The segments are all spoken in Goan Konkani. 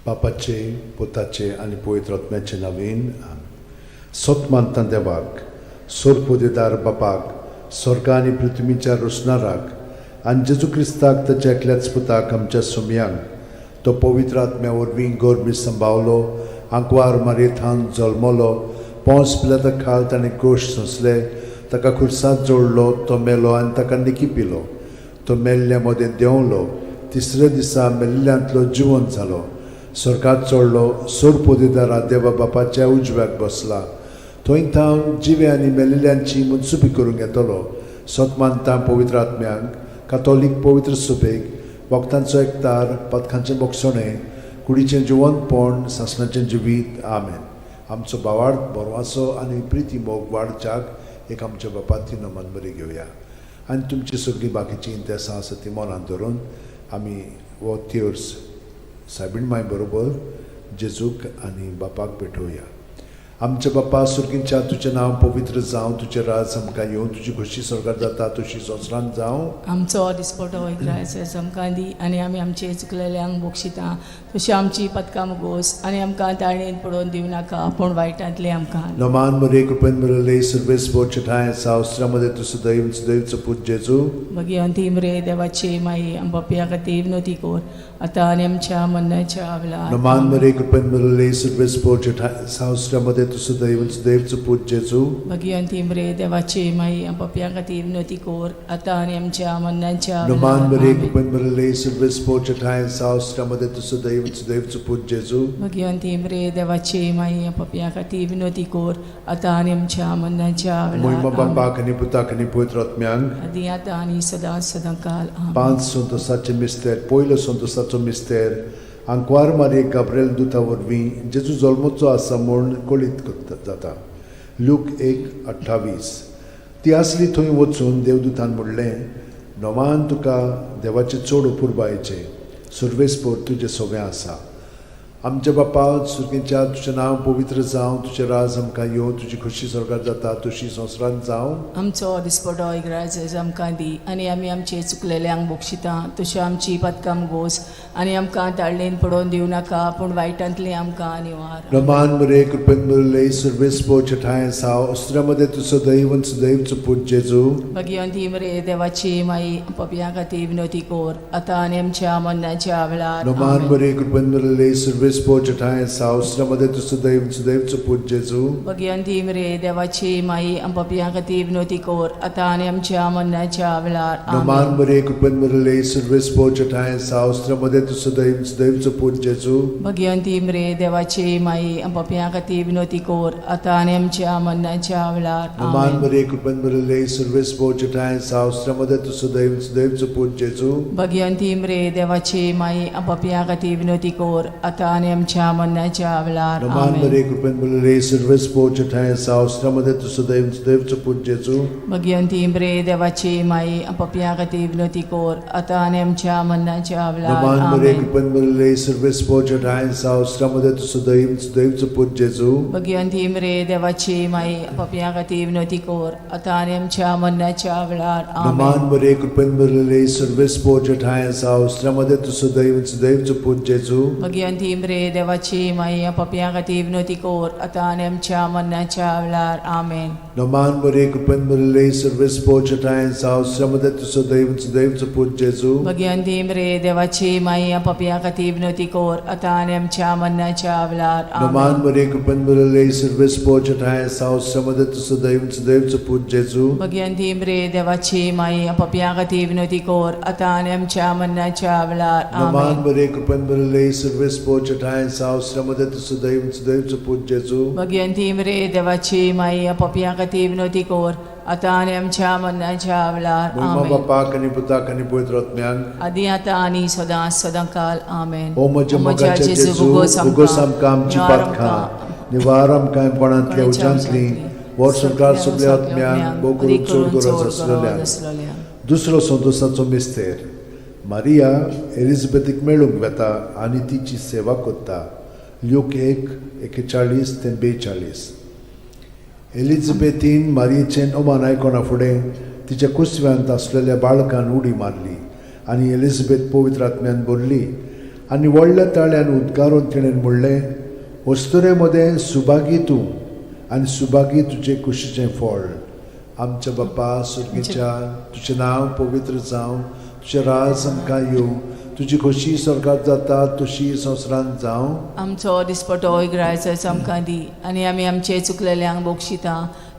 बापाचे, पुताचे आनी पवित्र आत्म्याचे नवीन. सत मानता देवाक, सोरपोदेदार बापाक, स्वर्गा आनी पृथ्वीच्या रोसणाराक, आनी जेजू क्रिस्ताक, ताच्या एकल्याच पुताक, आमच्या सुमयांक, तो पवित्र आत्म्या वरवीं गोरमी संभावलो, आंकवार मारयेथान जल्मलो, पोंस पिलाता खाल ताणें कोश सोंसले, ताका खुर्सात जोडलो, तो मेलो आनी ताका निकी पिलो, तो मेल्ल्या मदें देंवलो, तिसऱ्या दिसा मेल्ल्यांतलो जिवंत जालो, स्वर्गात चडलो, सोरपोदेदारा देवा बापाच्या उजव्याक बसला, थंय थावन जिवे आनी मेल्ल्यांची मुनसुबी करूंक येतलो. सत मानता पवित्र आत्म्यांक, कातोलीक पवित्र सुबेक, वखदांचो एकतार, पदकांचें बोगसणें, कुडीचें जिवंतपण, सासणाचें जिवीत. आमेन. आमचो भावार्थ, बरवासो आनी प्रिती मोग वाडच्याक एक आमच्या बापाती नमन बरी घेवया आनी तुमची सगळीं बाकीचीं इंतेसां आसा ती मनांत धरून आमी हो तेर्स सायबीण माय बरोबर जेजूक आनी बापाक भेटोवया. आमच्या बापा सुर्गींच्या, तुजें नांव पवित्र जावं, तुजें राज आमकां येवं, तुजी खोशी स्वर्गात जाता तशी संवसारांत जावं. आमचो दिसपटो इग्रायस आमकां दी आनी आमी आमचे चुकलेल्यांक बक्षिता तशी आमची पदकां मुगोस आनी आमकां ताळणेन पडोवन दिवं नाका, पूण वायटांतले आमकां. नमान मरे, कृपेन भरले, सर्वेस्पर ठांय सावस्त्रामध्ये तूं सदैव सदैवचो पूत जेजू. भगिवंती मरे देवाची माई, आमच्या खातीर विनवती कर, आतां आनी आमच्या मरणाच्या वेळार. नमान मरे, कृपेन भरले, सर्वेस्पर ठांय सावस्त्रामध्ये तूं सदैव सदैवचो पूत जेजू. भगिवंती मरे देवाची माई, आमच्या खातीर विनवती कर, आतां आनी आमच्या मरणाच्या नमान वेळार. मरे, आमेन. कृपेन भरले, सर्वेस्पर ठांय सावस्त्रामध्ये तूं सदैव सदैवचो पूत जेजू. भगिवंती मरे देवाची माई, आमच्या खातीर विनवती कर, आतां आनी आमच्या मरणाच्या मोहिमा वेळार. आमेन. बापाक आनी पुताक आनी पवित्र आत्म्यांक. आदी आतां आनी सदां सदां काल. आमेन. पांच संतोसाचे मिस्तेर. पयलो संतोसाचो मिस्तेर. आंकवार मारयेक गाब्रेल दुता वरवीं जेजू जल्मचो आसा म्हूण कळीत जाता. लूक 1:28. ती आसली थंय वचून देवदूतान म्हणलें, नोमान तुका देवाचें चड अपुरबायेचें, सुर्वेस्पोर तुजें सगळें आसा. आमच्या बापा सुर्गेच्या, तुजें नांव पवित्र जावं, तुजें राज आमकां येवं, तुजी खोशी स्वर्गात जाता तशी संवसारांत जावं. आमचो दिसपटो इग्राज आमकां दी आनी आमी आमचे चुकलेल्यांक बक्षिता तशी आमची पदकां गोस आनी आमकां ताळणेन पडोवन दिवं नाका, पूण वायटांतली आमकां निवार. रमान मरे, कृपेन भरले, सर्वेस्पोर ठांय साव अस्त्रामध्ये तूं सदैव सदैवचो पूत जेजू. भगिवंती मरे देवाची माई, पपया खातीर विनवती कर, आतां आनी आमच्या मरणाच्या वेळार. रमान आमेन. मरे, कृपेन भरले, सर्वेस्पोर ठांय साव अस्त्रामध्ये तूं सदैव सदैवचो पूत जेजू. भगिवंती मरे देवाची माई, पपया खातीर विनवती कर, आतां आनी आमच्या मरणाच्या वेळार. रमान आमेन. मरे, कृपेन भरले, सर्वेस्पोर ठांय साव अस्त्रामध्ये तूं सदैव सदैवचो पूत जेजू. भगिवंती मरे देवाची माई, पपया खातीर विनवती कर, आतां आनी आमच्या मरणाच्या वेळार. रमान आमेन. मरे, कृपेन भरले, सर्वेस्पोर ठांय साव अस्त्रामध्ये तूं सदैव सदैवचो पूत जेजू. भगिवंती मरे देवाची माई, पपया खातीर विनवती कर, आतां आनी आमच्या मरणाच्या वेळार. रमान आमेन. मरे, कृपेन भरले, सर्वेस्पोर ठांय साव अस्त्रामध्ये तूं सदैव सदैवचो पूत जेजू. भगिवंती मरे देवाची माई, पपया खातीर विनवती कर, आतां आनी आमच्या मरणाच्या वेळार. रमान मरे, आमेन. कृपेन भरले, सर्वेस्पोर ठांय साव अस्त्रामध्ये तूं सदैव सदैवचो पूत जेजू. भगिवंती मरे देवाची माई, पपया खातीर विनवती कर, आतां आनी आमच्या मरणाच्या वेळार. रमान आमेन. मरे, कृपेन भरले, सर्वेस्पोर ठांय साव अस्त्रामध्ये तूं सदैव सदैवचो पूत जेजू. भगिवंती मरे देवाची माई, पपया खातीर विनवती कर, आतां आनी आमच्या मरणाच्या वेळार. आमेन. रमान मरे, कृपेन भरले, सर्वेस्पोर ठांय साव अस्त्रामध्ये तूं सदैव सदैवचो पूत जेजू. भगिवंती मरे देवाची माई, पपया खातीर विनवती कर, आतां आनी आमच्या मरणाच्या वेळार. रमान आमेन. मरे, कृपेन भरले, सर्वेस्पोर ठांय साव अस्त्रामध्ये तूं सदैव सदैवचो पूत जेजू. भगिवंती मरे देवाची माई, पपया खातीर विनवती कर, आतां आनी आमच्या मरणाच्या वेळार. रमान आमेन. मरे, कृपेन भरले, सर्वेस्पोर ठांय साव अस्त्रामध्ये तूं सदैव सदैवचो पूत जेजू. भगिवंती मरे देवाची माई, पपया खातीर विनवती कर, आतां आनी आमच्या मरणाच्या वेळार. मोहिमा आमेन. बापाक आनी पुताक आनी पवित्र आत्म्यांक. आदी आतां आनी सदां सदां काल. आमेन. ओ म्हज्या मोगाच्या जेजू, उगोस आमकां आमची पातकां, निवार आमकां कोणांतल्या उज्यांतली, वर्स संवसार सगल्या आत्म्यांक, भोव करून चड गरज आसलेल्या. दुसरो संतोसाचो मिस्तेर. मारिया एलिझाबेथीक मेळूंक वेता आनी तिची सेवा करता. ल्यूक 1:41 ते 42. एलिझाबेथीन मारियेचें अमान आयकना फुडें तिच्या कुसव्यांत आसलेल्या बाळकान उडी मारली आनी एलिझाबेथ पवित्र आत्म्यान भरली. आनी व्हडल्या ताळ्यान उद्गारून तिणें म्हणलें, अस्तुरे मदें सुभागी तूं आनी सुभागी तुजे कुशीचें फळ. आमच्या बापा सुर्गीच्या, तुजें नांव पवित्र जावं, तुजें राज आमकां येवं, तुजी खोशी स्वर्गात जाता तशी संवसारांत जावं. आमचो दिसपटो इग्रायचो आमकां दी आनी आमी आमचे चुकलेल्यांक बक्षिता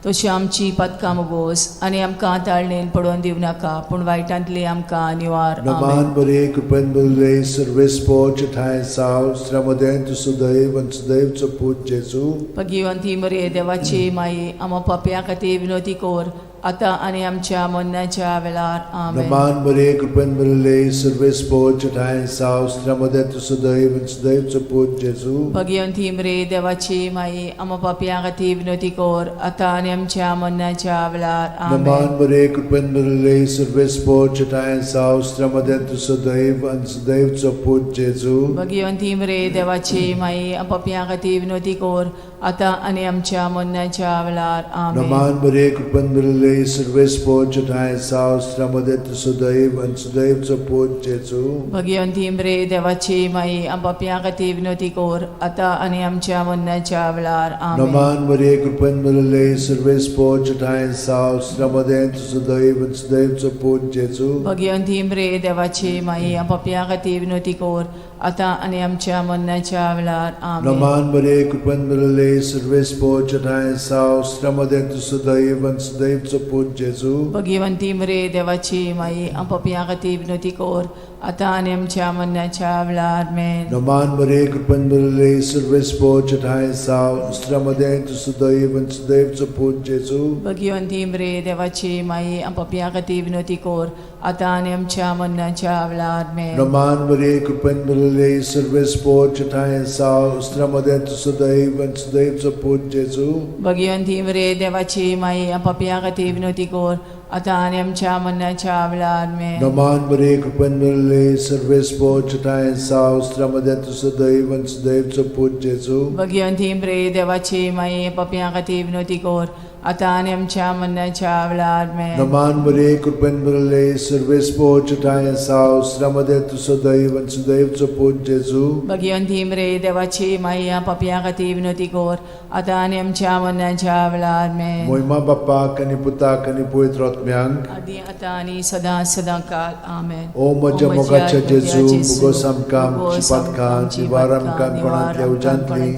तशी आमची पातकां मोगोस आनी आमकां ताळणेन पडोवन दिवं नाका पूण वायटांतली आमकां निवार. आमेन. नमान बरे कृपेन बरले सर्वेस्पोच ठांय साव श्रमदें तूं सुदैव आनी सुदैवचो पूत जेजू. भगिवंती मरे देवाची माई, आमा पापया खातीर विनोती कोर आतां आनी आमच्या मरणाच्या वेळार. आमेन. नमान बरे कृपेन बरले सर्वेस्पोच ठांय साव श्रमदें तूं सुदैव आनी सुदैवचो पूत जेजू. भगिवंती मरे देवाची माई, आमा पापया खातीर विनोती कोर आतां आनी आमच्या मरणाच्या वेळार. आमेन. नमान बरे कृपेन बरले सर्वेस्पोच ठांय साव श्रमदें तूं सुदैव आनी सुदैवचो पूत जेजू. भगिवंती मरे देवाची माई, पापया खातीर विनोती कोर आतां आनी आमच्या मरणाच्या वेळार. आमेन. नमान बरे कृपेन बरले सर्वेस्पोच ठांय साव श्रमदें तूं सुदैव आनी सुदैवचो पूत जेजू. भगिवंती मरे देवाची माई, पापया खातीर विनोती कोर आतां आनी आमच्या मरणाच्या वेळार. आमेन. नमान मरे कृपेन भरले सर्वेस्पोच ठांय साव श्रमदें तूं सुदैव आनी सुदैवचो पूत जेजू. भगिवंती मरे देवाची माई, पापया खातीर विनोती कोर आतां आनी आमच्या मरणाच्या वेळार. आमेन. नमान मरे कृपेन भरले सर्वेस्पोच ठांय साव श्रमदें तूं सुदैव आनी सुदैवचो पूत जेजू. भगिवंती मरे देवाची माई, पापया खातीर विनोती कोर आतां आनी आमच्या मरणाच्या वेळार. आमेन. नमान मरे कृपेन भरले सर्वेस्पोच ठांय साव श्रमदें तूं सुदैव आनी सुदैवचो पूत जेजू. भगिवंती मरे देवाची माई, पापया खातीर विनोती कोर आतां आनी आमच्या मरणाच्या वेळार. आमेन. नमान मरे कृपेन भरले सर्वेस्पोच ठांय साव श्रमदें तूं सुदैव आनी सुदैवचो पूत जेजू. भगिवंती मरे देवाची माई, पापया खातीर विनोती कोर आतां आनी आमच्या मरणाच्या वेळार. आमेन. नमान मरे कृपेन भरले सर्वेस्पोच ठांय साव श्रमदें तूं सुदैव आनी सुदैवचो पूत जेजू. भगिवंती मरे देवाची माई, पापया खातीर विनोती कोर आतां आनी आमच्या मरणाच्या वेळार. आमेन. नमान मरे कृपेन भरले सर्वेस्पोच ठांय साव श्रमदें तूं सुदैव आनी सुदैवचो पूत जेजू. भगिवंती मरे देवाची माई, पापया खातीर विनोती कोर आतां आनी आमच्या मरणाच्या वेळार. आमेन. मोहिमा बाप्पाक आनी पुताक आनी पवित्र आत्म्यांक, आदी आतां आनी सदां सदां काल. आमेन. ओ म्हज्या मोगाच्या जेजू, मुगोस आमकां आमची पातकां निवार आमकां कोणांतल्या उज्यांतली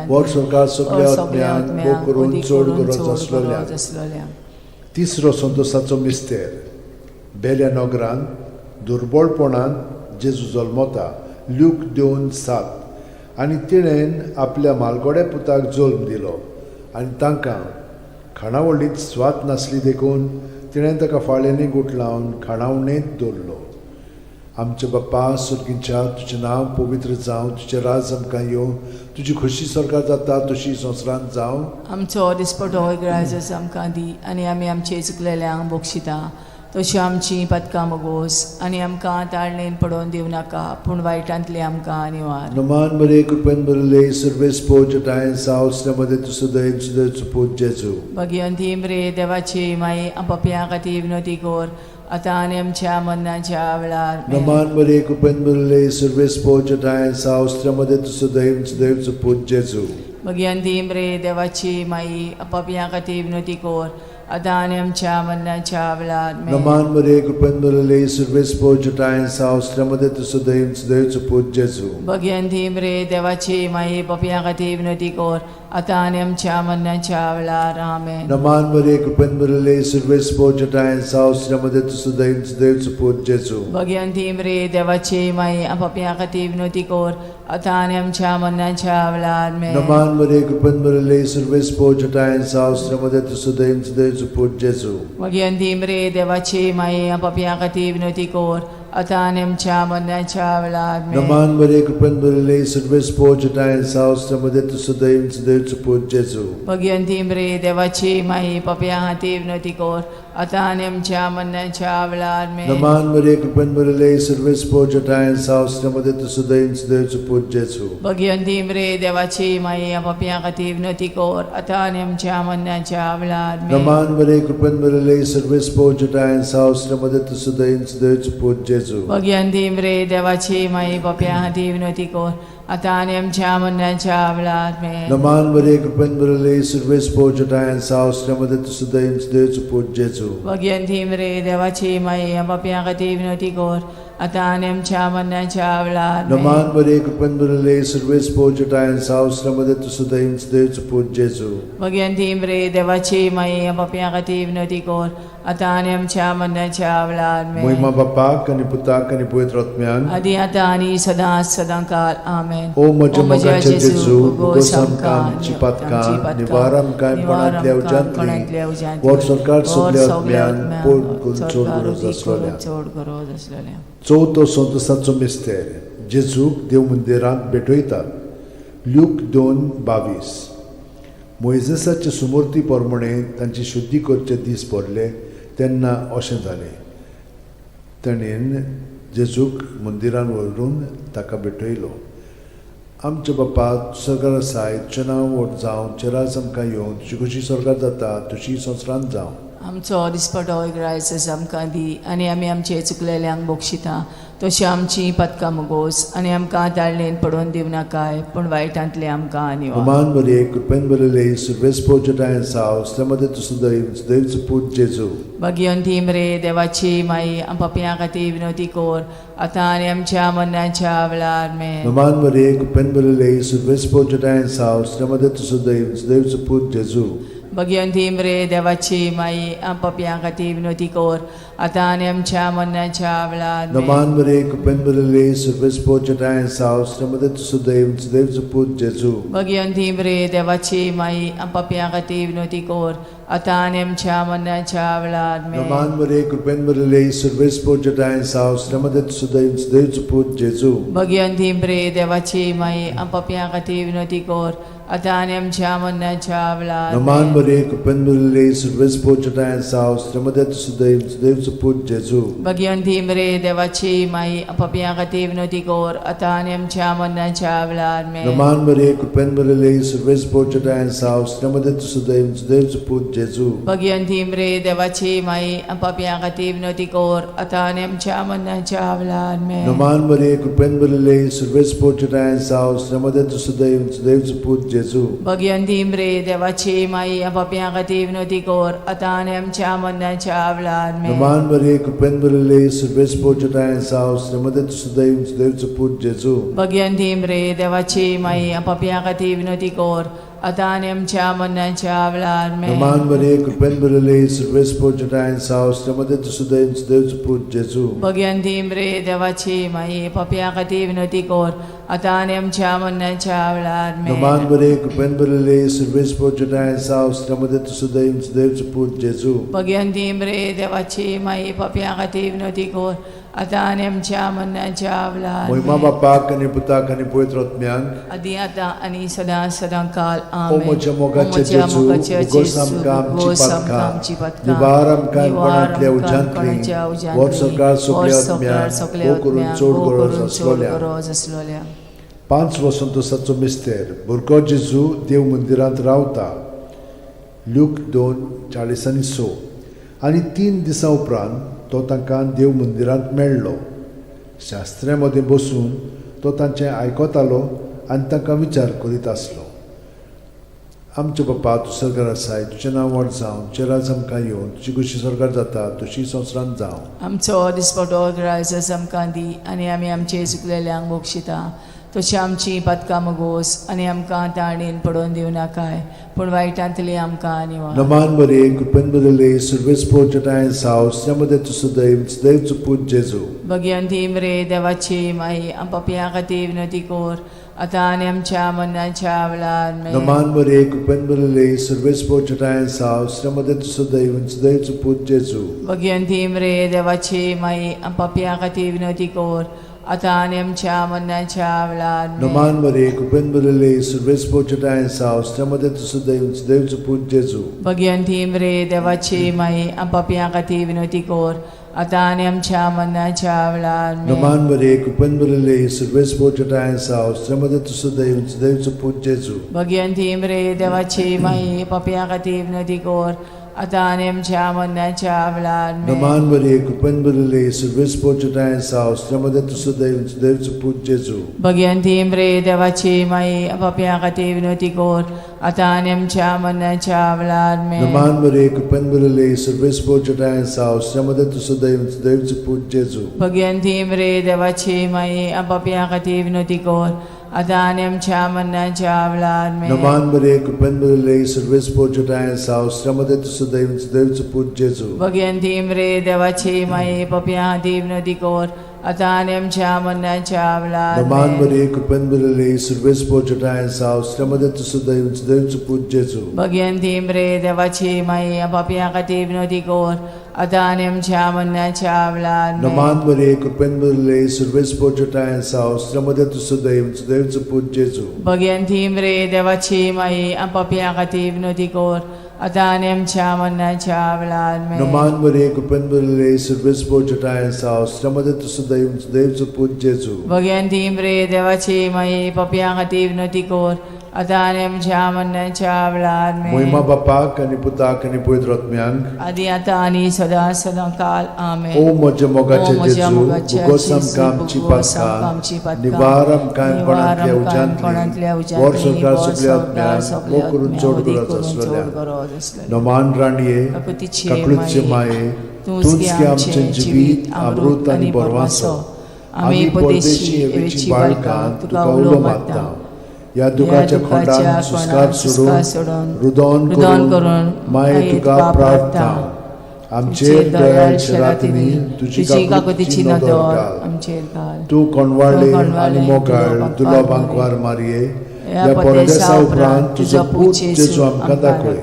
वर सरकार सगल्या आत्म्यांक भोग करून चड गरज आसलोल्या. आसलोल्या. तिसरो संतोसाचो मिस्तेर. बेल्या नगरांत दुर्बळपणान जेजू जल्मता. ल्यूक 2:7. आनी तिणेन आपल्या मालगोड्या पुताक जल्म दिलो आनी तांकां खाणावळींत स्वाद नासली देखून तिणें ताका फाळ्यांनी गुठलावन खाणावणेंत दवरलो. आमच्या बाप्पा सुर्गीच्या, तुजें नांव पवित्र जावं, तुजें राज आमकां येवं, तुजी खोशी स्वर्गात जाता तशी संवसारांत जावं. आमचो दिसपटो ग्राजस आमकां दी आनी आमी आमचे चुकलेल्यांक बक्षिता तशी आमची पातकां मोगोस आनी आमकां ताळणेन पडोवन दिवं नाका पूण वायटांतली आमकां निवार. नमान बरे कृपेन भरले सर्वेस्पोज ठांय साव मध्ये तूं सदैव सदैव पूत जेजू. भगिवंती मरे देवाची माई, पापयां खातीर विनोती कोर आतां आनी आमच्या मरणाच्या वेळार. आमेन. नमान बरे कृपेन भरले सर्वेस्पोज ठांय साव मध्ये तूं सदैव सदैव पूत जेजू. भगिवंती मरे देवाची माई, पापयां खातीर विनोती कोर आतां आनी आमच्या मरणाच्या वेळार. आमेन. नमान बरे कृपेन भरले सर्वेस्पोज ठांय साव मध्ये तूं सदैव सदैव पूत जेजू. भगिवंती मरे देवाची माई, पापयां खातीर विनोती कोर आतां आनी आमच्या मरणाच्या वेळार. आमेन. नमान बरे कृपेन भरले सर्वेस्पोज ठांय साव मध्ये तूं सदैव सदैव पूत जेजू. भगिवंती मरे देवाची माई, पापयां खातीर विनोती कोर आतां आनी आमच्या मरणाच्या वेळार. आमेन. नमान बरे कृपेन भरले सर्वेस्पोज ठांय साव मध्ये तूं सदैव सदैव पूत जेजू. भगिवंती मरे देवाची माई, पापयां खातीर विनोती कोर आतां आनी आमच्या मरणाच्या वेळार. आमेन. नमान बरे कृपेन भरले सर्वेस्पोज ठांय साव मध्ये तूं सदैव सदैव पूत जेजू. भगिवंती मरे देवाची माई, पापयां खातीर विनोती कोर आतां आनी आमच्या मरणाच्या वेळार. आमेन. नमान बरे कृपेन भरले सर्वेस्पोज ठांय साव मध्ये तूं सदैव सदैव पूत जेजू. भगिवंती मरे देवाची माई, पापयां खातीर विनोती कोर आतां आनी आमच्या मरणाच्या वेळार. आमेन. नमान बरे कृपेन भरले सर्वेस्पोज ठांय साव मध्ये तूं सदैव सदैव पूत जेजू. जेजू. भगिनी रे देवाची माई बाप्या खातीर विनवती कर आतां आनी आमच्या मरणाच्या वेळार आमेन. नमान मरिये, कृपेन भरिल्ले, सुरवेस पोजटायन साव श्रीमती तुसुदयन देवचो पूत जेजू. भगिनी रे देवाची माई बाप्या खातीर विनवती कर आतां आनी आमच्या मरणाच्या वेळार आमेन. नमान मरिये, कृपेन भरिल्ले, सुरवेस पोजटायन साव श्रीमती तुसुदयन देवचो पूत जेजू. भगिनी रे देवाची माई बाप्या खातीर विनवती कर आतां आनी आमच्या मरणाच्या वेळार आमेन. मोहिमा बापाक आनी पुताक आनी पवित्र आत्म्यान. आदी आतां आनी सदां सदां काल आमेन. ओ म्हज्या मोगाचे जेजू, उगोस आमकां आमची पातकां, निवार आमकां कोणांतल्या उज्यांतली, व्हड सरकार सगल्या आत्म्यान पोट करून चड गरज आसलेल्या. चड गरज आसलेल्या. चवथो संतोसाचो मिस्तेर, जेजूक देव मंदिरांत भेटयतात. ल्यूक 2:22. मोयजेसाचे सुमूर्ती प्रमाणे तांची शुद्धी करचे दीस भरले तेन्ना अशें जालें, ताणें जेजूक मंदिरान व्हरून ताका भेटयलो. आमच्या बापा सरकार आसाय, तुजें नांव व्हड जावं, तुजें राज आमकां येवं, तुजी खोशी स्वर्गार जाता तशी संवसारांत जावं. आमचो दिसपटो एक आमकां दी आनी आमी आमचे चुकलेल्यांक बक्षिता तशी आमची पदकां मुगोस आनी आमकां ताळणेन पडोवन दिवं नाकाय पूण वायटांतले आमकां निवार. अमान मरिये, कृपेन भरिल्ले, सुरवेस पोजटायन साव श्रीमती तुसुदय देवचो पूत जेजू. भगिनी रे देवाची माई पापयां खातीर विनवती कर आतां आनी आमच्या मरणाच्या वेळार आमेन. नमान मरिये, कृपेन भरिल्ले, सुरवेस पोजटायन साव श्रीमती तुसुदय देवचो पूत जेजू. भगिनी रे देवाची माई पापयां खातीर विनवती कर आतां आनी आमच्या मरणाच्या वेळार आमेन. नमान मरिये, कृपेन भरिल्ले, सुरवेस पोजटायन साव श्रीमती तुसुदय देवचो पूत जेजू. भगिनी रे देवाची माई पापयां खातीर विनवती कर आतां आनी आमच्या मरणाच्या वेळार आमेन. नमान मरिये, कृपेन भरिल्ले, सुरवेस पोजटायन साव श्रीमती तुसुदय देवचो पूत जेजू. भगिनी रे देवाची माई पापयां खातीर विनवती कर आतां आनी आमच्या मरणाच्या वेळार नमान आमेन. मरिये, कृपेन भरिल्ले, सुरवेस पोजटायन साव श्रीमती तुसुदय देवचो पूत जेजू. भगिनी रे देवाची माई पापयां खातीर विनवती कर आतां आनी आमच्या मरणाच्या वेळार आमेन. नमान मरिये, कृपेन भरिल्ले, सुरवेस पोजटायन साव श्रीमती तुसुदय देवचो पूत जेजू. भगिनी रे देवाची माई पापयां खातीर विनवती कर आतां आनी आमच्या मरणाच्या वेळार आमेन. नमान मरिये, कृपेन भरिल्ले, सुरवेस पोजटायन साव श्रीमती तुसुदय देवचो पूत जेजू. भगिनी रे देवाची माई पापयां खातीर विनवती कर आतां आनी आमच्या मरणाच्या वेळार आमेन. नमान मरिये, कृपेन भरिल्ले, सुरवेस पोजटायन साव श्रीमती तुसुदय देवचो पूत जेजू. भगिनी रे देवाची माई पापयां खातीर विनवती कर आतां आनी आमच्या मरणाच्या वेळार आमेन. नमान मरिये, कृपेन भरिल्ले, सुरवेस पोजटायन साव श्रीमती तुसुदय देवचो पूत जेजू. भगिनी रे देवाची माई पापयां खातीर विनवती कर आतां आनी आमच्या मरणाच्या वेळार आमेन. नमान मरिये, कृपेन भरिल्ले, सुरवेस पोजटायन साव श्रीमती तुसुदय देवचो पूत जेजू. भगिनी रे देवाची माई पापयां खातीर विनवती कर आतां आनी आमच्या मरणाच्या वेळार मोहिमा आमेन. बापाक आनी पुताक आनी पवित्र आत्म्याक. आदी आतां आनी सदां सदां काल ओ आमेन. म्हज्या मोगाचे ओ म्हज्या जेजू, मोगाचे उगोस जेजू, आमकां आमची उगोस आमकां पातकां, आमची पातकां, निवार आमकां निवार कोणांतल्या आमकां उज्यांतली, कोणाच्या उज्यांतली, व्हड सरकार सगल्या व्हड सरकार आत्म्याक, सगल्या भोव करून आत्म्याक, चड भोव गरज करून चड आसलोल्या. गरज आसलोल्या. 5 वसंतोसाचो मिस्तेर, भुरगो जेजू देव मंदिरांत रावता. ल्यूक 2:46. आनी 3 दिसां उपरांत तो तांकां देव मंदिरांत मेळ्ळो. शास्त्र्या मदें बसून तो तांचें आयकतालो आनी तांकां विचार करीत आसलो. आमच्या बापा, तूं सरकार आसाय, तुजें नांव व्हड जावं, तुजें राज आमकां येवं, तुजी खोशी सरकार जाता तशी संवसारांत जावं. आमचो दिसपटो ग्रायस आमकां दी आनी आमी आमचे चुकलेल्यांक बक्षिता तशी आमची पातकां मुगोस आनी आमकां ताणेन पडोवन दिवं नाकाय पूण वायटांतली आमकां निवार. नमान मरिये, कृपेन भरिल्ले, सुरवेस पोजटायन साव श्रीमती तुसुदय देवचो पूत जेजू. भगिनी रे देवाची माई पापयां खातीर विनवती कर आतां आनी आमच्या मरणाच्या वेळार आमेन. नमान मरिये, कृपेन भरिल्ले, सुरवेस पोजटायन साव श्रीमती तुसुदय देवचो पूत जेजू. भगिनी रे देवाची माई पापयां खातीर विनवती कर आतां आनी आमच्या मरणाच्या वेळार आमेन. नमान मरिये, कृपेन भरिल्ले, सुरवेस पोजटायन साव श्रीमती तुसुदय देवचो पूत जेजू. भगिनी रे देवाची माई पापयां खातीर विनवती कर आतां आनी आमच्या मरणाच्या वेळार आमेन. नमान मरिये, कृपेन भरिल्ले, सुरवेस पोजटायन साव श्रीमती तुसुदय देवचो पूत जेजू. भगिनी रे देवाची माई पापयां खातीर विनवती कर आतां आनी आमच्या मरणाच्या वेळार आमेन. नमान बरे कृपेन भरिल्ले सर्वेस्पर तुजोठांय आसा स्त्रियां मदें तूं सुदैव सुदैवचो पूत जेजू. भगवंती मरे देवाची माई, पापयां खातीर विनवती कर, आतां आनी आमच्या मरणाच्या वेळार आमेन. नमान मरे कृपेन भरिल्ले सर्वेस्पर तुजोठांय आसा स्त्रियां मदें तूं सुदैव सुदैवचो पूत जेजू. भगवंती मरे देवाची माई, पापयां खातीर विनवती कर, आतां आनी आमच्या मरणाच्या वेळार आमेन. नमान मरे कृपेन भरिल्ले सर्वेस्पर तुजोठांय आसा स्त्रियां मदें तूं सुदैव सुदैवचो पूत जेजू. भगवंती मरे देवाची माई, पापयां खातीर विनवती कर, आतां आनी आमच्या मरणाच्या वेळार नमान आमेन. मरे कृपेन भरिल्ले सर्वेस्पर तुजोठांय आसा स्त्रियां मदें तूं सुदैव सुदैवचो पूत जेजू. भगवंती मरे देवाची माई, पापयां खातीर विनवती कर, आतां आनी आमच्या मरणाच्या वेळार आमेन. नमान मरे कृपेन भरिल्ले सर्वेस्पर तुजोठांय आसा स्त्रियां मदें तूं सुदैव सुदैवचो पूत जेजू. भगवंती मरे देवाची माई, पापयां खातीर विनवती कर, आतां आनी आमच्या मरणाच्या वेळार आमेन. नमान मरे कृपेन भरिल्ले सर्वेस्पर तुजोठांय आसा स्त्रियां मदें तूं सुदैव सुदैवचो पूत जेजू. भगवंती मरे देवाची माई, पापयां खातीर विनवती कर, आतां आनी आमच्या मरणाच्या वेळार आमेन. मोहिमा बापाक आनी पुताक आनी पवित्र आत्म्यांक, आदी आतां आनी सदां सदां काल आमेन. ओ म्हज्या मोगाचे ओ म्हज्या जेजू, मोगाच्या भुगोस जेजू, आमकां आमची भुगोस आमकां आमची पातकां, पातकां, निवार आमकां कोणांतल्या कोणांतल्या उज्यांतली, उज्यांतली, वर संवसार वर सगल्या संवसार आत्म्यांक, सगल्या वो करून आत्म्यांक, चड वदी गरज करून चड आसलेल्या. गरज आसलेल्या. नमान राणये, काकुतीचे काकळूतचे माये, तूंच गे आमचें जिवीत, अमृत आनी बरवासो. आमी परदेशी एवेची बाळकां तुका उलो मारता. ह्या दुखाच्या खोंडान सुस्कार सोडून, रुदन रुदन करून करून माये तुका प्रार्थना. आमचेर दयाळ शेरातिनी तुजी काकुतीची नदर घाल. आमचेर घाल. तूं कोणवाळे तूं कोणवाळे, आनी मोगाळ तुजो दुलो बांकवार बांकवार मारये, ह्या ह्या परदेसा परदेसा उपरांत तुजो पूत जेजू आमकां दाखय.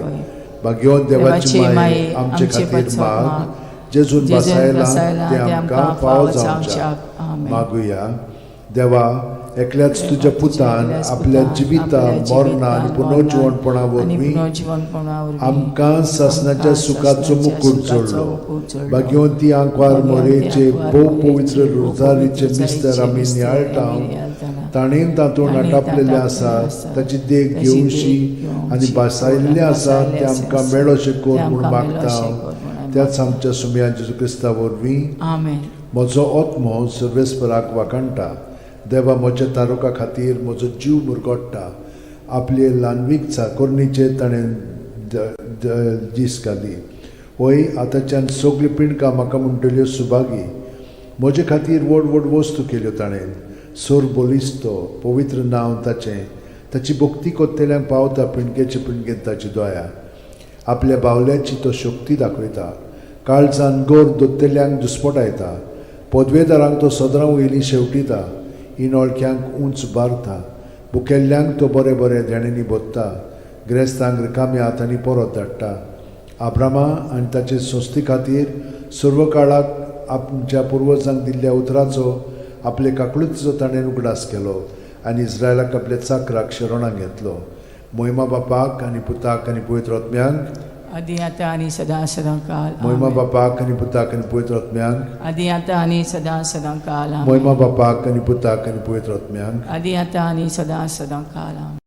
भाग्यवंत देवाची माये, आमचे खातीर माग, जेजून जेजून बसायला बसायला ते आमकां फावो जावच्याक. आमेन. मागुया. देवा, एकल्याच तुज्या पुतान एकल्याच आपल्या पुतान जिविता आपल्या मरणा आनी जिवितान, पुनर्जिवणपणा आनी वरवीं पुनर्जिवणपणा वरवीं आमकां सासणाच्या आमकां सुखाचो सासणाच्या मुकूट सुखाचो जोडलो. मुकूट जोडलो. भाग्यवंती आंकवार भाग्यवंती मोरेचे आंकवार भोव मोरेचे पवित्र भोव रोजारीचे पवित्र मिस्तर आमी रोजारीचे नियाळटा, मिस्तर आमी नियाळटाना, ताणें तातूंत ताणें आटापलेलें तातूंत आसा आसा, ताची देख ताची देख घेवशी घेवशी आनी भासायल्लें आसा भासायल्लें तें आसा, आमकां मेळोशें कर तें म्हूण आमकां मागता मेळोशें कर म्हूण आमी त्याच आमच्या सुमया जेजू क्रिस्ता वरवीं. आमेन. म्हजो आत्मो सर्वेस्पराक वाखाणटा, देवा म्हज्या तारुका खातीर म्हजो जीव मुरगोडटा. आपले ल्हानवीक चाकोरणीचेर ताणें दीस घाली. वय, आतांच्यान सगळीं पिंडकां म्हाका म्हणटल्यो सुभागी. म्हजे खातीर व्हड व्हड वस्तू केल्यो ताणें. सोर बलिस्तो पवित्र नांव ताचें. ताची भक्ती कोत्तेल्यांक पावता पिंडकेचे पिंडकेन ताची दया. आपल्या बावल्याची तो शक्ती दाखयता, काळजान गोर दोत्तेल्यांक दुस्पटायता. पदवेदारांक तो सदरां वयली शेवटिता, इनोळख्यांक उंच बारता. बुकेल्ल्यांक तो बरें बरें देणेंनी भरता, ग्रेस्तांक रिकाम्या हातांनी परत धाडटा. आब्रामा आनी ताचे संस्थे खातीर सर्व काळाक आमच्या पुर्वजांक दिल्ल्या उतराचो आपले काकळुतीचो ताणें उगडास केलो आनी इस्रायलाक आपल्या चाकराक शरणाक घेतलो. मोहिमा बापाक आनी पुताक आनी पवित्र आत्म्यांक, आदी आतां आनी सदां सदां काल मोहिमा आमेन. बापाक आनी पुताक आनी पवित्र आत्म्यांक, आदी आतां आनी सदां सदां काल आमेन. मोहिमा बापाक आनी पुताक आनी पवित्र आत्म्यांक. आदी आतां आनी सदां सदां काल आमेन.